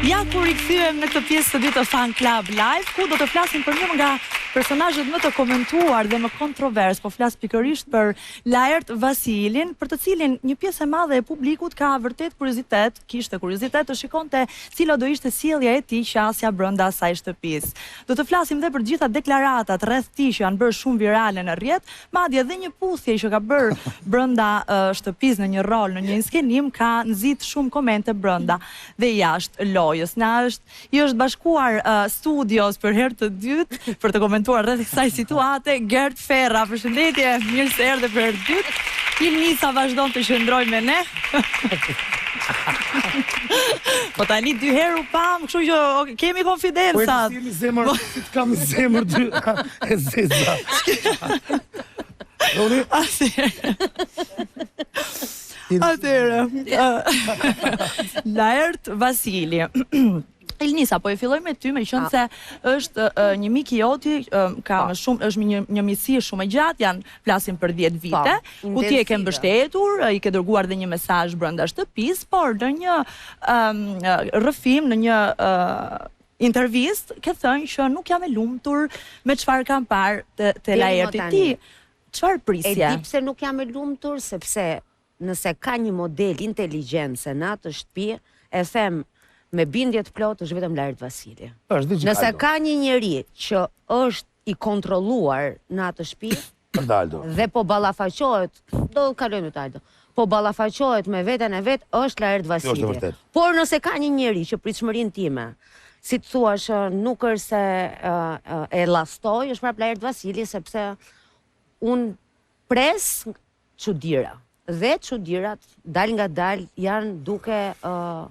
Ja ku u rikthyem në këtë pjesë të dytë të Fan Club Live, ku do të flasim për një nga personazhet më të komentuar dhe më kontrovers, po flas pikërisht për Laert Vasilin, për të cilin një pjesë e madhe e publikut ka vërtet kuriozitet, kishte kuriozitet të shikonte cila do ishte sjellja e tij qasja brenda asaj shtëpisë. Do të flasim dhe për të gjitha deklaratat rreth tij që janë bërë shumë virale në rrjet, Madje edhe një puthje që ka bërë brenda shtëpisë në një rol, në një inskenim ka nxit shumë komente brenda dhe jashtë lojës. Na është i është bashkuar studios për herë të dytë për të komentuar rreth kësaj situate Gert Ferra. Përshëndetje, mirë se erdhe për herë të dytë. Ilnisa vazhdon të qëndrojë me ne. Po tani dy herë u pamë, kështu që kemi konfidenca. Po si zemër, si të kam zemër dy e zeza. Roni? Atëherë. Laert Vasili. Ilnisa, po e filloj me ty, meqenëse është një mik i joti, ka po. më shumë, është një, një miqësi shumë e gjatë, janë, flasim për 10 po, vite, ku ti e ke mbështetur, i ke dërguar dhe një mesazh brenda shtëpisë, por në një um, rrëfim, në një uh, intervistë, ke thënë që nuk jam e lumtur me çfarë kam parë te, te Laerti. Ti, çfarë prisje? E di pse nuk jam e lumtur, sepse Nëse ka një model inteligjence në atë shtëpi, e them me bindje të plotë është vetëm Laert Vasili. Është dhe Nëse ka një njeri që është i kontrolluar në atë shtëpi, Është Aldo. Dhe po ballafaqohet, do kalojmë te Aldo. Po ballafaqohet me veten e vet, është Laert Vasili. Kjo është e vërtetë. Por nëse ka një njeri që pritshmërinë time, si të thuash, nuk është se e llastoj, është prapë Laert Vasili sepse unë pres çudira. Dhe çudirat dalngadalë janë duke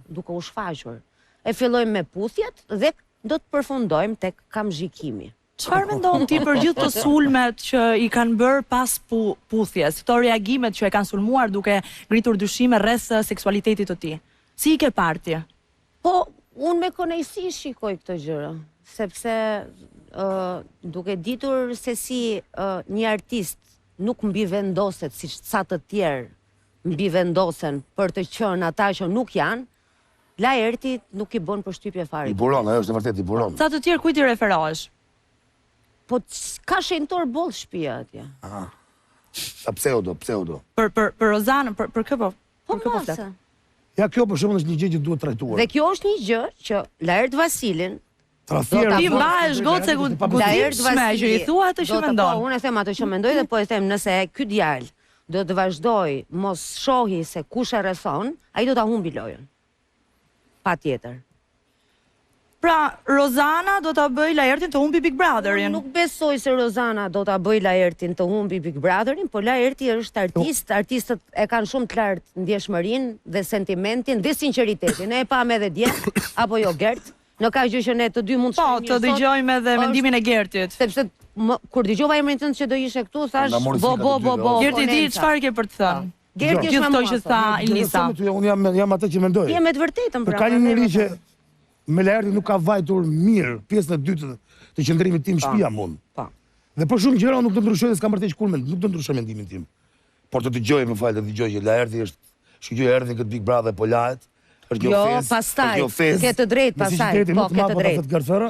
duke u shfaqur. E fillojmë me puthjet dhe do të përfundojmë tek kamzhikimi. Çfarë mendon ti për gjithë këto sulmet që i kanë bërë pas pu puthjes, këto reagimet që e kanë sulmuar duke ngritur dyshime rreth seksualitetit të tij? Si i ke parë ti? Po, unë me kënaqësi shikoj këto gjëra, sepse ë duke ditur se si ë një artist nuk mbivendoset siç ca të tjerë mbivendosen për të qenë ata që nuk janë, Laertit nuk i bën përshtypje fare. I buron, ajo është e vërtetë, i buron. Ca të tjerë kujt i referohesh? Po ka shenjtor boll shtëpia atje. Aha. Sa pseudo, pseudo. Për për për Rozanën, për për kë po? Po Për kë po flet? mase. Ja kjo për shembull është një gjë që duhet trajtuar. Dhe kjo është një gjë që Laert Vasilin Tradhtia Ti mbahesh gocë e guximshme që i thua atë që mendon. Po, unë e them atë që mendoj dhe po e them nëse ky djalë do të vazhdojë mos shohi se kush e rrethon, ai do ta humbi lojën. Patjetër. Pra, Rozana do ta bëjë Laertin të humbi Big Brotherin. Unë nuk besoj se Rozana do ta bëjë Laertin të humbi Big Brotherin, po Laerti është artist, artistët e kanë shumë të lartë ndjeshmërinë dhe sentimentin dhe sinqeritetin. Ne e pamë edhe dje, apo jo Gert? Në ka gjë që ne të dy mund të po, shkojmë mirë sot. Po, të dëgjojmë edhe mendimin e Gertit. Sepse më, kur dëgjova emrin tënd që do ishe këtu, thash bo bo bo bo. Gerti di çfarë ke për të thënë. Po. Gerti është me mua. Gjithë këto që tha Ilnisa. Unë jam jam atë që mendoj. Je me të vërtetën pra. Ka një njeri që me Laertin nuk ka vajtur mirë pjesën e dytë të qëndrimit tim në shtëpi jam unë. Po. Dhe për shumë gjëra unë nuk do ndryshoj dhe s'kam për të hequr kurrë, nuk do ndryshoj mendimin tim. Por të dëgjoj, më fal, të dëgjoj që Laerti është, shyqyr erdhi në këtë Big Brother po lahet. Është një jo, ofezë. Pastaj, është një ofezë. Ke të drejtë pastaj. Po, ke të drejtë. Po, Gert Ferra,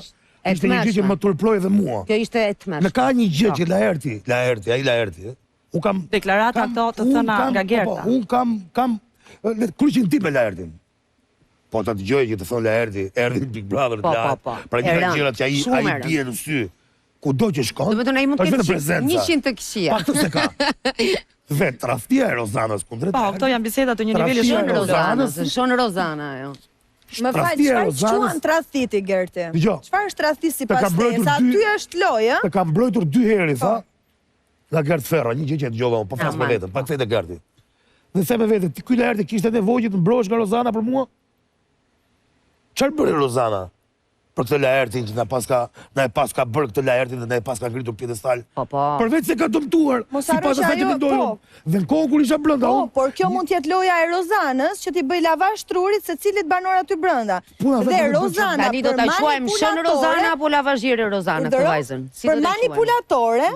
ishte një gjë që më turproi edhe mua. Kjo ishte e tmerrshme. Në ka një gjë po. që Laerti, Laerti, ai Laerti, unë kam deklarata ato të thëna nga po, Gerta. Po, unë kam kam kryqin tim me Laertin. Po ta dëgjoj që të thonë Laerti, erdhi Big Brother po, po, po. Pra një nga gjërat që ai ai bie në sy. Kudo që shkon. Domethënë ai mund të ketë 100 të këqija. Pa këtë se ka. Dhe tradhtia e Rozanës kundrejt. Po, këto janë biseda të një niveli shumë të Rozanës, shon Rozana ajo. Më fal, çfarë quan tradhti ti Gerti? Çfarë është tradhti sipas teje? Sa aty është lojë, ë? Të kam mbrojtur dy herë, i tha. Po. Nga Gert Ferra, një gjë që e dëgjova unë, po flas me veten, pa kthej te Gerti. Dhe them me vete, ti ky Laerti kishte nevojë që të mbrohesh nga Rozana për mua? Çfarë bëri Rozana për këtë Laertin që na paska na e paska bërë këtë Laertin dhe na e paska ngritur piedestal? Po, po. Përveç se ka dëmtuar, sipas asaj që mendoj po. unë. Dhe në kohën kur isha brenda po, unë. Por kjo mund të jetë loja e Rozanës që t'i bëjë lavash trurit secilit banor aty brenda. Puna Dhe Rozana Tani do për ta quajmë Shën manipulatore, Rozana apo lavazhiere Rozana këtë vajzën? Si do ta për quajmë? manipulatore.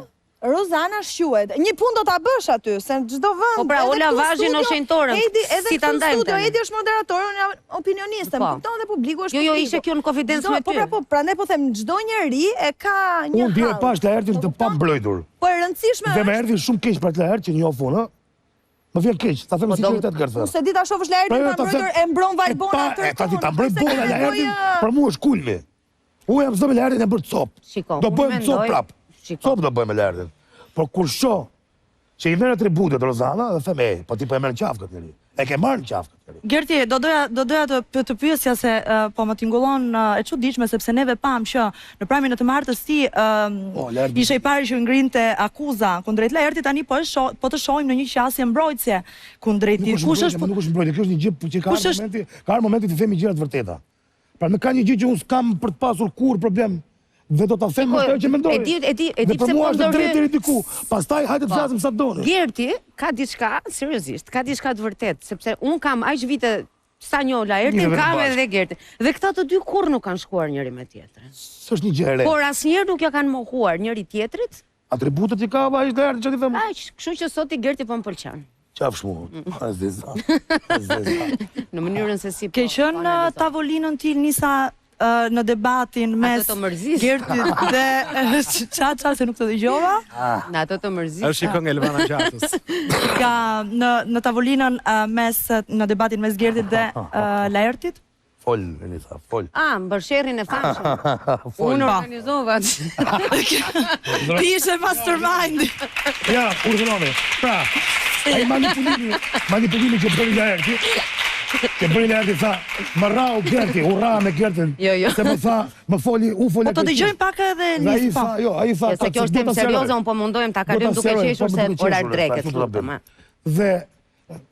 Rozana shquhet. Një punë do ta bësh aty, se në çdo vend. Po pra, o lavazhin o shenjtoren. Edi, edhe si ta ndajmë studio, Edi është moderator, unë jam opinioniste, më po. kupton dhe publiku është Jo, jo, ishte kjo në konfidencë me ty. Po pra, po, prandaj po them, çdo njeri e ka një hall. Unë dje e pashë Laertin të pambrojtur. Po e rëndësishme është. Dhe më erdhi shumë keq për Laert që njoh unë, ë. Më vjen keq, ta them me po sinqeritet Gert. Unë s'e di ta shohësh Laertin të pambrojtur e mbron Valbona tërë. E ta mbroj Bona Laertin, për mua është kulmi. Unë jam zë me Laertin e bërë copë. Shiko, do bëhem copë prapë. Copë do bëhem me Laertin. Por kur shoh që i merr atributet Rozana dhe them ej, po ti po e merr në qafë këtë njeri. E ke marrë në qafë këtë njeri. Gerti, do doja do doja të të, të pyesja se uh, po më tingëllon uh, e çuditshme sepse neve pamë që në prime-in e të martës ti uh, oh, ishe i pari që ngrinte akuza kundrejt Laertit, tani po e shoh, po të shohim në një qasje mbrojtëse kundrejt tij. Kush është nuk është mbrojtje, kjo është një gjë që ka ardhur momenti, ka ardhur momenti të themi gjëra të vërteta. Pra në ka një gjë që unë s'kam për të pasur kurrë problem dhe do ta them atë që mendoj. E di, e di, e di pse po ndërhyj. Drejt deri diku. Pastaj hajde të po. flasim sa doni. Gerti ka diçka seriozisht, ka diçka të vërtetë, sepse unë kam aq vite sa njoh Laertin, kam edhe Gertin. Dhe këta të dy kurrë nuk kanë shkuar njëri me tjetrin. S'është një gjë e re. Por asnjëherë nuk ja kanë mohuar njëri tjetrit. Atributet që ka ai është Laerti çfarë t'i them? Aq, kështu që sot ti Gerti po më pëlqen. Qafsh mu, e zeza, e zeza. Në mënyrën se si po. Ke qenë po në tavolinën ti Nisa në debatin mes Gertit dhe ça ça se nuk të dëgjova. Ah. Në ato të mërzis. Është një këngë e Elvana Gjatës. Ka në në tavolinën mes në debatin mes Gertit dhe Laertit. Fol, Enisa, fol. Ah, për sherrin e famshëm. Fol. Unë organizova. Ti ishe mastermind. Ja, urdhëroni. Pra, ai manipulimi, manipulimi që bëri Laerti, që bëri Laerti tha, më rrahu Gerti, u rraha me Gertin. Jo, jo. Se më tha, më foli, u fola. Po të dëgjojmë pak edhe Nis. Ai tha, jo, ai tha, jo, se kjo është temë serioze, unë po mundohem ta kalojmë duke qeshur po se orar dreke. Dhe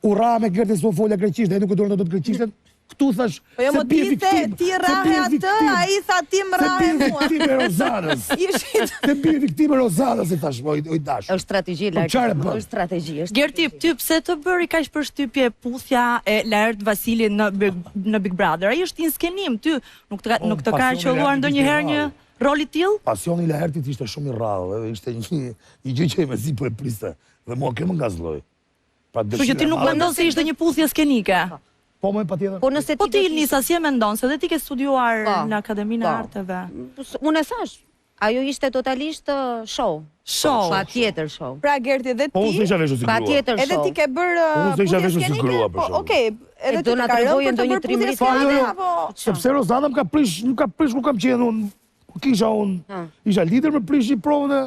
U rraha me Gertin se unë fola greqisht, ai nuk e duronte dot greqishten. Këtu thash, po jo, se bie viktimë. Ti rrahe atë, ai tha ti më rrahe mua. Se bie viktimë e Rozanës. Se bie viktimë e Rozanës, i thash, po, i dashur. Është strategji, po, Laert. Është strategji, është. Gerti, ty pse të bëri kaq përshtypje puthja e Laert Vasilit në në Big Brother? Ai është inskenim, ty nuk të nuk të ka qëlluar ndonjëherë një rol i tillë? Pasioni i Laertit ishte shumë i rrallë, ishte një një gjë që mezi po e priste dhe mua kjo më ngazëlloi. Pra Kështu që ti nuk mendon se ishte një puthje skenike? Po, më patjetër. Po nëse po ti Nisa si e mendon se dhe ti ke studiuar po, në Akademinë e po. Arteve? Unë e thash, ajo ishte totalisht show. Show. Patjetër show. Pra Gerti dhe po, ti. Po unë s'isha veshur si grua. Patjetër show. Edhe ti ke bërë uh, puthje skenike? Po, okej, edhe ti ka rënë për të bërë puthje skenike jo, jo. apo Sepse Rozana më ka prish, më ka prish ku kam qenë unë, ku kisha unë. Isha lider më prishi provën e.